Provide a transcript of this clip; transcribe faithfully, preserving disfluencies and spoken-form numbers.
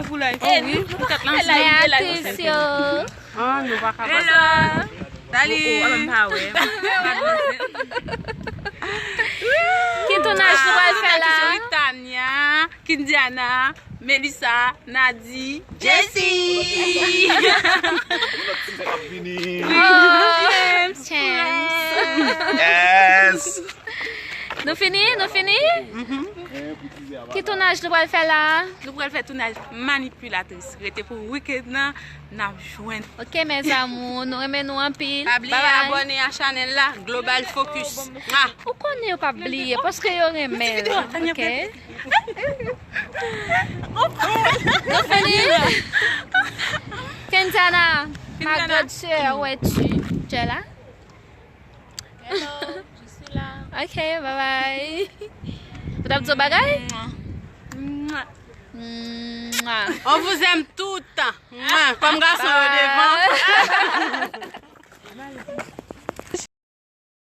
Pou live. Eh, nou, nou pa ka fè live, nou live, nou fè live. Atención. Ah, nou pa ka. Hello. Salut. Oh, oh, pa wè. Ki tounaj nou pral fè la? Tanya, Kindiana, Melissa, Nadi, Jessie. Oh, James. Yes. Nou fini? Nou fini? Ki tounaj nou pral fè la? Nou pral fè tounaj Manipilatris. Rete pou weekend nan, n ap jwenn. Ok, mes amours, nou renmen nou anpil. Pa bliye abòne a chanèl la, Global Focus. Mwa. Ou konnen yo p ap bliye, paske yo renmen l, ok? Nou fini? Kenjana, ma grande sœur, où es-tu? Tu es là? Hello, je suis là. Ok, bye bye. Ou t ap di yon bagay? Mwa. Mwa. On vous aime toutes. Mwa. Kòm gason yo devan.